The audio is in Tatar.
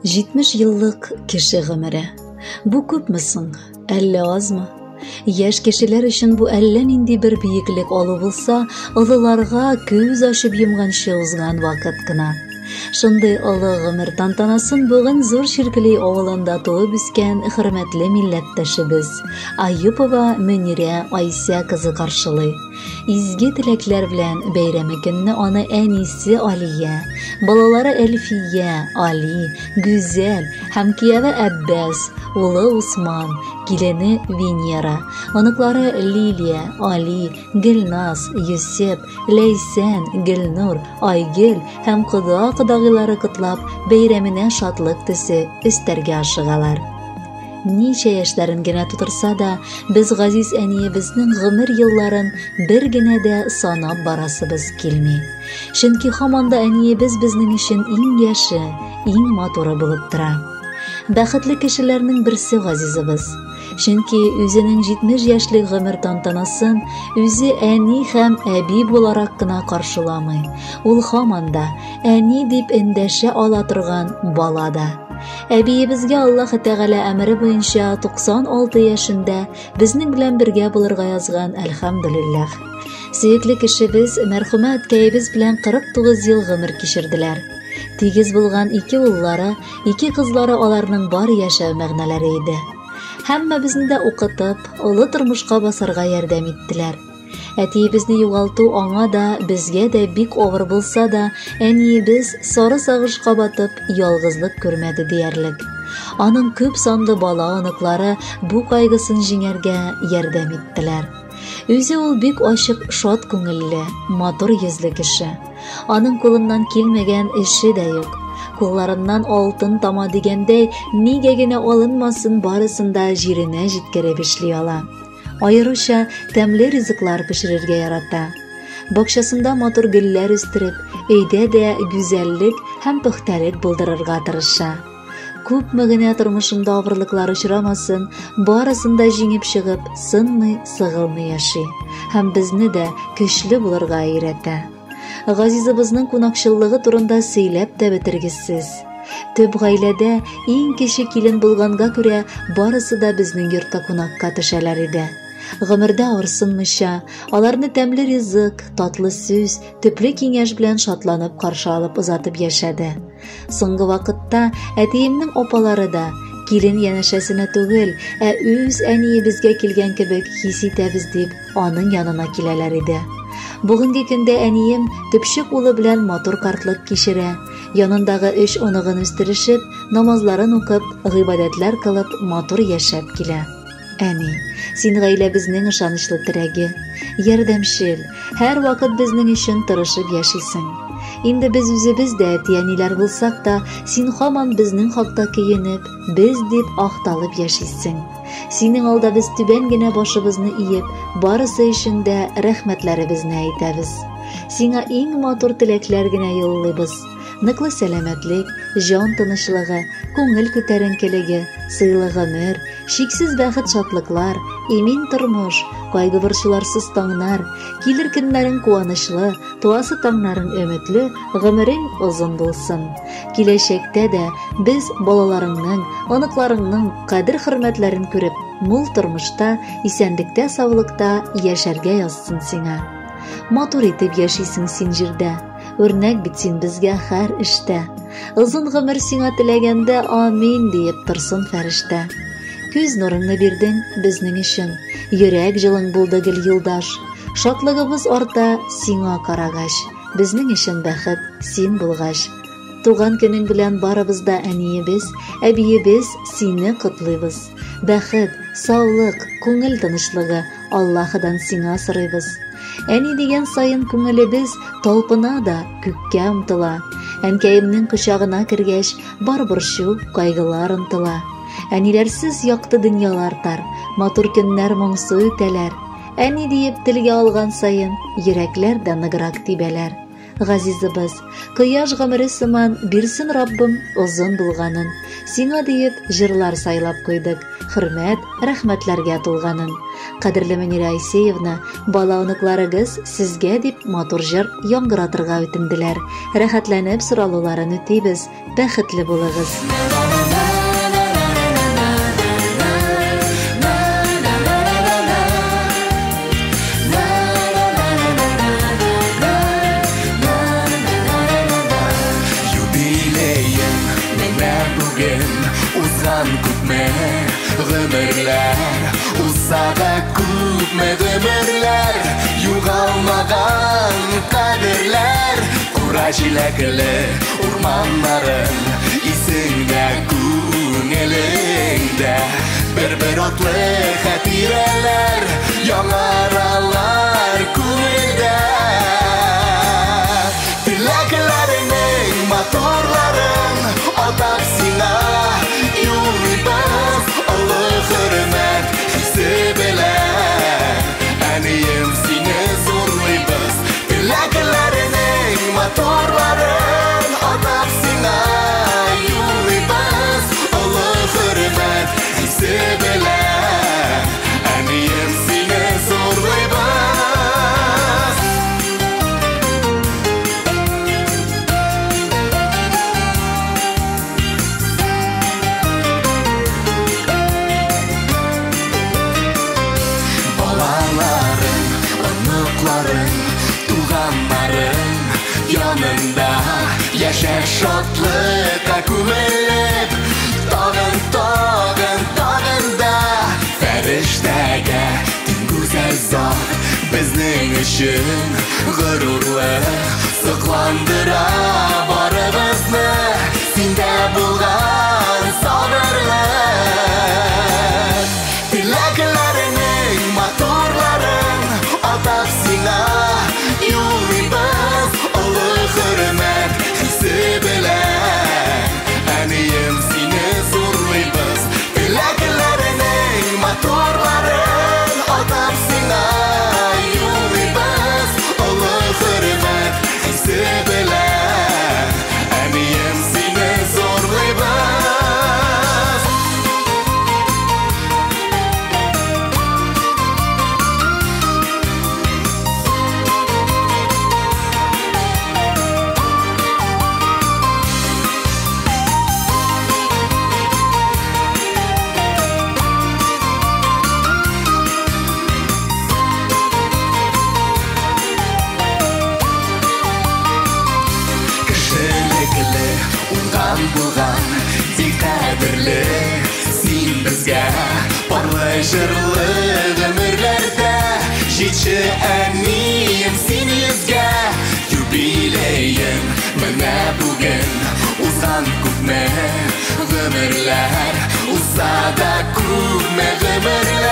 70 еллык кеше гомере. Бу күпме соң? Әллә азмы? Яшь кешеләр өчен бу әллә нинди бер биеклек алу булса, олыларга күз ачып йомганчы узган вакыт кына. Шундый олы гомер тантанасын бүген Зур Чиркели авылында туып үскән хөрмәтле милләттәшебез Аюпова Мөнирә Айсә кызы каршылый. Изге теләкләр белән бәйрәме көнне аны әнисе Алия, балалары Әлфия, Али, Гүзәл һәм кияве Әббәс, улы Усман, килене Венера, оныклары Лилия, Али, Гөлназ, Юсеп, Ләйсән, Гөлнур, Айгөл һәм кода-кодагыйлары котлап, бәйрәменә шатлык төсе өстәргә ашыгалар. Ничә яшьләрен генә тутырса да, без газиз әниебезнең гомер елларын бер генә дә санап барасыбыз килми. Чөнки һаман да әниебез безнең өчен иң яше, иң матуры булып тора. Бәхетле кешеләрнең берсе газизыбыз. Чөнки үзенең 70 яшьлек гомер тантанасын үзе әни һәм әби буларак кына каршыламый. Ул һаман да әни дип эндәшә ала торган бала да. Әбиебезгә Аллаһ Тәгалә әмере буенча 96 яшендә безнең белән бергә булырга язган, әлхәмдүлилләһ. Сөекле кешебез мәрхүмә әткәебез белән 49 ел гомер кичерделәр. Тигез булган ике уллары, ике кызлары аларның бар яшәү мәгънәләре иде. Һәммәбезне дә укытып, олы тормышка басарга ярдәм иттеләр. Әтиебезне югалту аңа да, безгә дә бик авыр булса да, әниебез сары сагышка батып, ялгызлык күрмәде диярлек. Аның күп санлы бала-оныклары бу кайгысын җиңәргә ярдәм иттеләр. Үзе ул бик ачык, шат күңелле, матур йөзле кеше. Аның кулыннан килмәгән эше дә юк. Кулларыннан алтын тама дигәндәй, нигә генә алынмасын, барысын да җиренә җиткереп эшли ала. Аеруча тәмле ризыклар пешерергә ярата. Бакчасында матур гөлләр үстереп, өйдә дә гүзәллек һәм пөхтәлек булдырырга тырыша. Күпме генә тормышында авырлыклар очрамасын, барысын да җиңеп чыгып, сынмый, сыгылмый яши. Һәм безне дә көчле булырга өйрәтә. Газизыбызның кунакчыллыгы турында сөйләп тә бетергесез. Төп гаиләдә иң кече килен булганга күрә, барысы да безнең йортка кунакка төшәләр иде. Гомердә авырсынмыйча, аларны тәмле ризык, татлы сүз, төпле киңәш белән шатланып каршы алып озатып яшәде. Соңгы вакытта әтиемнең апалары да килен янәшәсенә түгел, ә үз әниебезгә килгән кебек хис итәбез дип, аның янына киләләр иде. Бүгенге көндә әнием төпчек улы белән матур картлык кичерә. Янындагы өч оныгын үстерешеп, намазларын укып, гыйбадәтләр кылып, матур яшәп килә. Әни, син гаиләбезнең ышанычлы терәге, ярдәмчел, һәрвакыт безнең өчен тырышып яшисең. Инде без үзебез дә әти-әниләр булсак та, син һаман безнең хакта көенеп, без дип ахталып яшисең. Синең алда без түбән генә башыбызны иеп, барысы өчен дә рәхмәтләребезне әйтәбез. Сиңа иң матур теләкләр генә юллыйбыз. Ныклы сәламәтлек, җан тынычлыгы, күңел күтәренкелеге, сыйлы гомер, чиксез бәхет-шатлыклар, имин тормыш, кайгы-борчуларсыз таңнар, килер көннәрең куанычлы, туасы таңнарың өметле, гомерең озын булсын. Киләчәктә дә без балаларыңның, оныкларыңның кадер-хөрмәтләрен күреп, мул тормышта, исәнлектә-саулыкта яшәргә язсын сиңа. Матур итеп яшисең син җирдә, үрнәк бит син безгә һәр эштә. Озын гомер сиңа теләгәндә амин диеп торсын фәрештә. Күз нурыңны бирдең безнең өчен, йөрәк җылың булды гел юлдаш. Шатлыгыбыз арта сиңа карагач, безнең өчен бәхет син булгач. Туган көнең белән барыбыз да әниебез, әбиебез сине котлыйбыз. Бәхет, саулык, күңел тынычлыгы Аллаһыдан сиңа сорыйбыз. Әни дигән саен күңелебез талпына да күккә омтыла. Әнкәемнең кочагына кергәч, бар борчу, кайгылар онтыла. Әниләрсез якты дөньялар тар, матур көннәр моңсу үтәләр. Әни диеп телгә алган саен, йөрәкләр дә ныграк тибәләр. Газизыбыз, кояш гомере сыман бирсен Раббым озын булганын. Сиңа диеп җырлар сайлап куйдык. Хөрмәт, рәхмәтләргә тулганын. Кадерле Мөнирә Айсеевна, бала оныкларыгыз сезгә дип матур җыр яңгыратырга үтенделәр. Рәхәтләнеп соралуларын үтибез. Бәхетле булыгыз. Юбилеең менә бүген узган күпме гомерләр, узса да күпме гомерләр, югалмаган кадерләр, кура җиләкле урманнарың исеңдә, күңелеңдә, бер-бер атлы хатирәләр яңаралар күңелдә. Теләкләреңнең матурларын атап сиңа юллыйбыз, олы хөрмәт хисе белән. Әнием, сине зурлыйбыз. Теләкләреңнең матурларын атап сиңа юллыйбыз, олы хөрмәт хисе белән. Әнием, сине зурлыйбыз. Балаларың, оныкларың, туганнарың янында яшә шатлыкка күмелеп, тагын, тагын, тагын да фәрештәгә тиң гүзәл зат, безнең өчен горурлык, сокландыра барыбызны синдә булган сабырлык. Теләкләреңнең матурларын атап сиңа юллыйбыз, олы хөрмәт хисе белән. Әнием, сине зурлыйбыз. Теләкләреңнең матурларын атап сиңа юллыйбыз, олы хөрмәт хисе белән. Әнием, сине зурлыйбыз. Кешелекле, уңган булган, бик кадерле син безгә, парлы җырлы гомерләрдә җитше әнием син йөзгә. Юбилеең менә бүген узган күпме гомерләр, узса да күпме гомерләр.